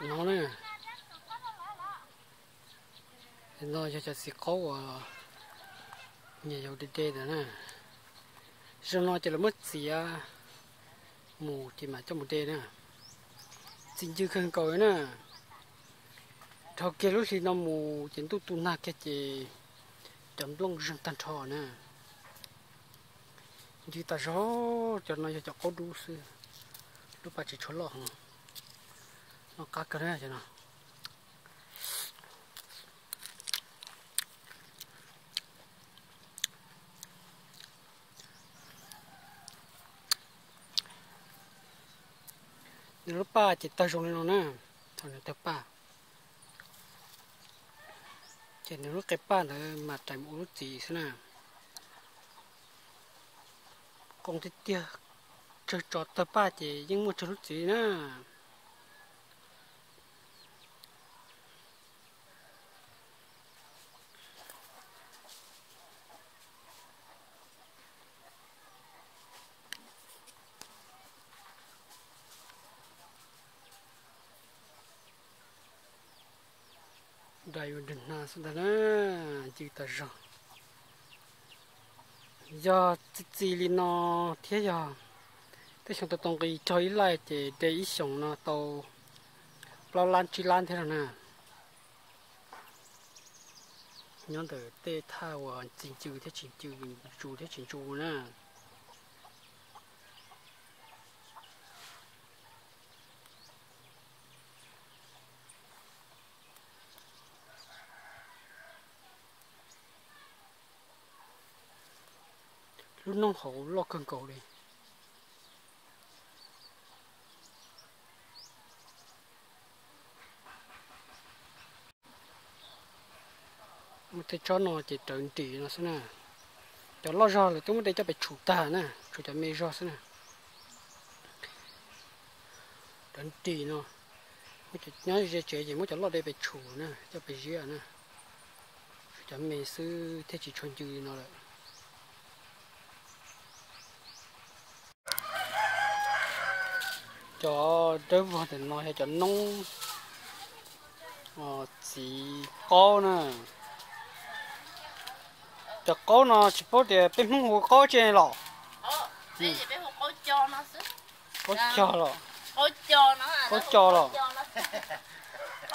No na, no yog cov txiv qaub uas nyias yaus de de ntawd na. Zaum no ces lawv muab txiav mus ces mam coj mus de na. Txi ncw kawg nkaus na. Dhau kiag lub hli no mus ces ntuj tu nag kiag ces cov nplooj zeeg tag nrho na. Ncw tas zog, cov no yog cov qaub dub xwb, lub paj tseem tshuav loj heev. Noj qab kawg na cov no. Nws lub paj ces tawg zoo li no na, thaum nws tawg paj. Ces nws lub qe paj ntawd mas rais mus ua lub txiv xwb na. Qoo tiag tiag, tsawg tso tawg paj ces yeej muaj tsawg lub txiv na. Da yuav nrwg hnav xwb ntag na, ncw tas zog. Yog txi txi li no thiab yog tej xyoo tau tau nqi cog ib laij ces de ib xyoos no tau plaub lab tsib lab thiab no na. Nyob ntawm tej thaj uas txi ncw thiab tsis ncw, ntsu thiab tsis ntsu na. Lub noob hauv loj kawg nkaus li. Muaj tej tsob no ces rawv nrim no xwb na. Cov loj zog lawv twb muab de coj pem tshum tag na, tshuav cov me zog xwb na. Rawv nrim no, nyob ze tsev ces muab cov loj de pem tshum na, coj pem ziab na. Tshuav cov me xwb thiaj tsis tshua ncw li no lawm. Cov dawb vog ntawm no yog cov noob txiv qaub na. Cov qaub no tsis paub tias peb Hmoob hu qaub tse los? Qaub co los? Qaub co los?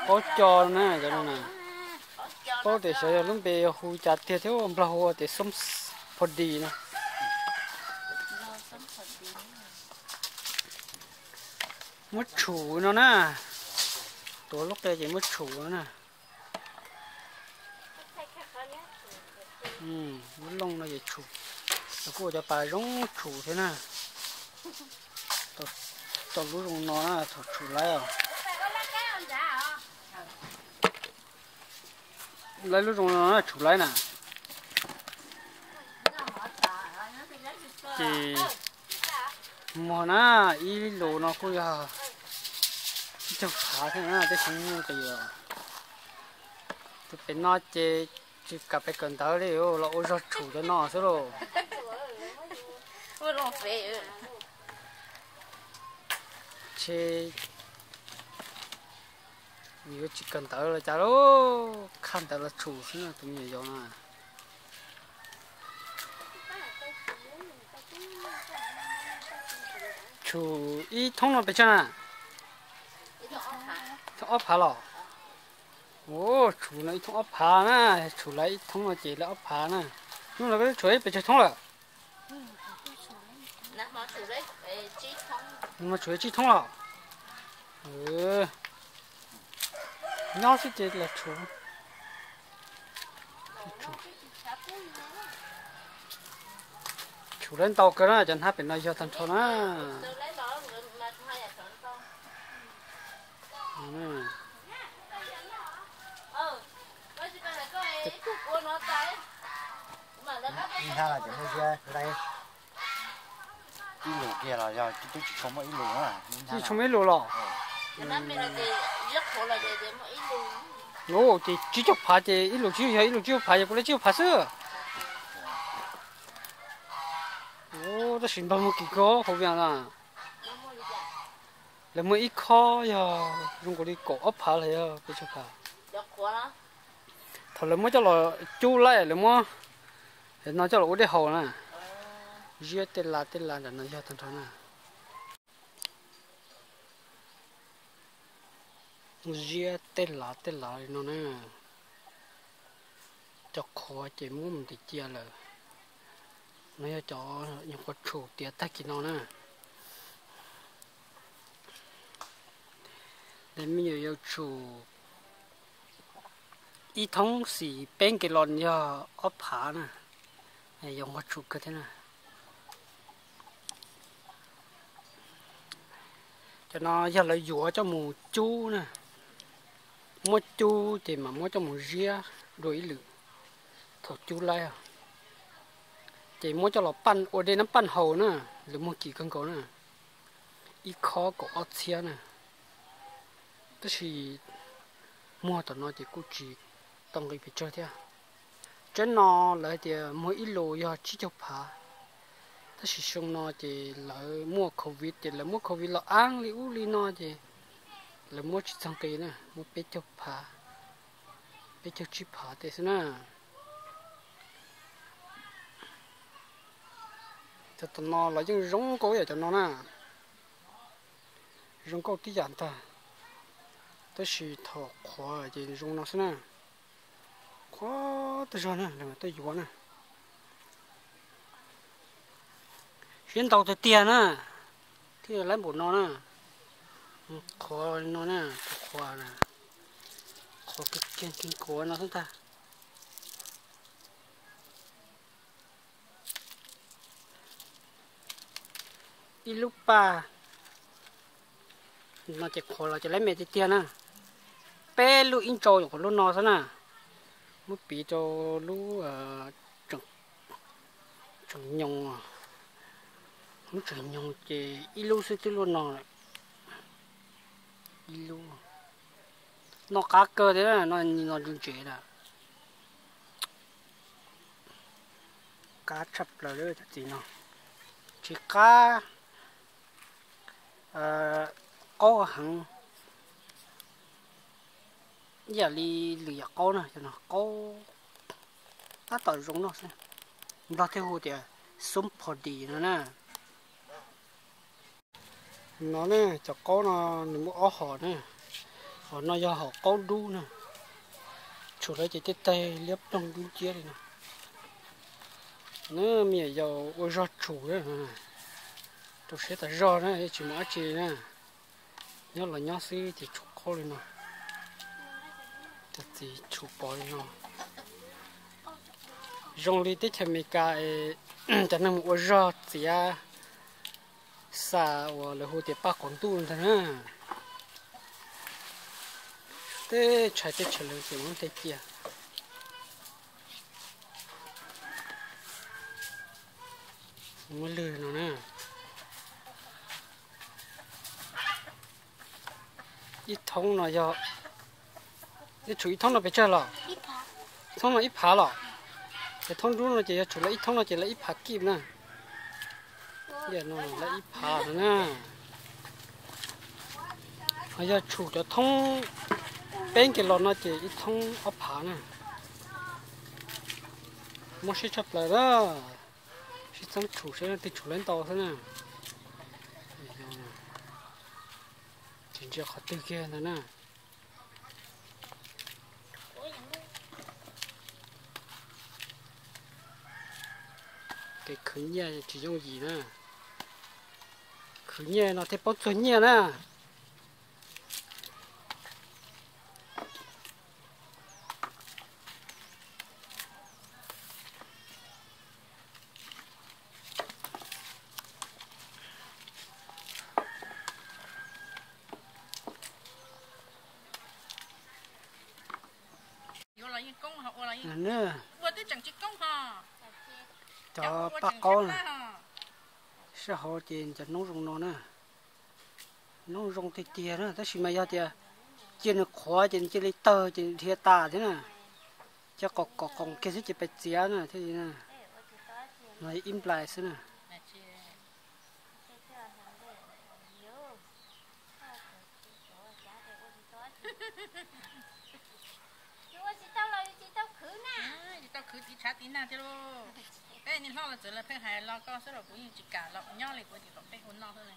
Qaub co na cov no na. Paub tias xyov yog lub npe yog hu cas tiag thiab, Nplog hu tias xoob pho dis no. Muab tshum no na. Tuav lub qe ces muab tshum no na. Lub looj no ces tshum, kuj ua cov pas zoo tshum thiab na. Tau lub zoo no na thaum tshum laib os. Laib lub zoo no na tshum laib na. Ces muag na, ib lus no kuj yog tsib caug phav thiab na, tej tsis muaj nqis os. Tus pem no ces tsis kam pes kawm ntawv li, los ua zog tshum cov no xwb lauj. Ntshe yuav tsis kawm ntawv los cas lauj, khaj ntawv los tshum xwb na tus me nyuam yaus na. Tshum ib thoob no pes tsawg na? Thoob ob phav los? Ua, tshum no ib thoob ob phav na, tshum lawv ib thoob no ces lawv ob phav na. Hnub no koj twb tshum pes tsawg thoob lawm? Hnub no tshum tsib thoob los? Nyob xwb ces los tshum. Tshum lawv ntau kawg na, cov hnab pem no yog tag nrho na. Ib hnab los cov muaj ziab lawv ib lus kiag los yog twb tsis tshua muaj ib lus na. Tsis tshua muaj ib lus los? Ua ces tsib caug phav ces ib lus tsis yog ib lus tsib caug phav, yog kuv lawv tsib caug phav xwb. Tab sis npawg muag kim kawg hauv vias na. Lawv muaj ib khob yog zoo nkaus li kaum ob phav los yog pes tsawg phav. Thaum lawv muab coj los cub laij lawv muab no coj los ua dej haus na. Ziab tej lav tej lav ntawm no yog tag nrho na. Ziab tej lav tej lav li no na. Cov qhuav ces muab mus ntim cia lawm. No yog cov nyuam qhuav tshum tiav tag kis no na. Lawv me nyuam yaus tshum ib thoob xim peb nkees los yog ob phav na. Yaus nqua tshum kawg thiab na. Cov no yog lawv yuav coj mus cub na. Muab cub ces mam muab coj mus ziab dua ib lwm thaum cub laij. Ces muab coj los paj ua dej nab paj haus na, lawv muag kim kawg nkaus na. Ib khob kaum ob txhiab na. Tab sis muag tom no ces kuj tsis tau nqi pes tsawg thiab. Tseeb no lawv hais tias muag ib lus yog tsib caug phav, tab sis xyoo no ces lawv muaj covid ces lawv muab covid los ab li ub li no ces lawv muab tsis txog nqi na, muab peb caug phav, peb caug tsib phav tej xwb na. Cov tom no los yeej zoo nkauj yam cov no na, zoo nkauj tib yam ntag, tab sis thaum qhuav ces zoo no xwb na. Qhuav tag zog na, lawv mam tuaj yuav na. Siab ntau tiag tiag na, thiaj laib npaum no na. Qhuav no na, qhuav na, qhuav kiag kiag nkuav no xwb ntag. Ib lub paj no ces qhuav los ces laib me tiag tiag na. Peb lub ib ntsau nyuam qhuav lub no xwb na. Muab piv rau lub tseem nyoos, lub tseem nyoos ces ib lub xwb twb luaj no lawm. Ib lub no qab kawg thiab, no no ntse ntse na. Qab tshaj plaws li cov txiv no, tsis qab, qaub heev ib yam li lwm yam qaub na, cov no qaub tab tom zoo noj xwb. Nplog thiaj hu tias xub pho dis no na. No na, cov qaub no nws muaj ob hom na, hom no yog hom qaub dub na, tshum lawv ces tej tag liab ploog dub nciab li no. Na, me nyuam yaus ua zog tshum, rau siab tas zog na, yeej tsis mus dab tsi na. Nyob los nyob xwb ces tshum qaub li no, cov txiv tshum pov li no. Zoo li teb chaws Amelikas es cov neeg mus ua zog txiav xa uas lawv hu tias paj quav ntuj ntag na. Tej tshais teb chaws lawv ces ua tej cia. Muaj lwg no na. Ib thoob no yog, yog tshum ib thoob no pes tsawg los? Thoob no ib phav los? Ces thoob dub no ces yog tshum lawv ib thoob no ces lawv ib phav kib na. Lawv ib phav no na. Ho yog tshum cov thoob peb nkees los no ces ib thoob ob phav na. Muaj siab tshaj plaws na. Sib txeeb tshum saib leej twg tshum laib ntau xwb na. Tsis ntsia qhov twg kiag ntag na. Kev khwv nyiaj tsis yooj yim na. Khwv nyiaj no thiaj paub txuag nyiaj na. Cov paj qaub na, sab hauv ces cov noob zoo no na. Noob zoo tiag tiag na, tab sis mas yog tias cia nws qhuav ces nws cia li tawg ces nws dhia tas thiab na. Ces qos qos qoos kiag xwb ces pais txiav na thiaj li na. No ib nplais xwb na. Kuv tiv tshav tiv nag thiab lauj. Peb niag hlob los txawm lawv pheej hais los koj xwb los kuv yeej tsis kam los nyob li, kuv tias kom peb ua noj xwb li.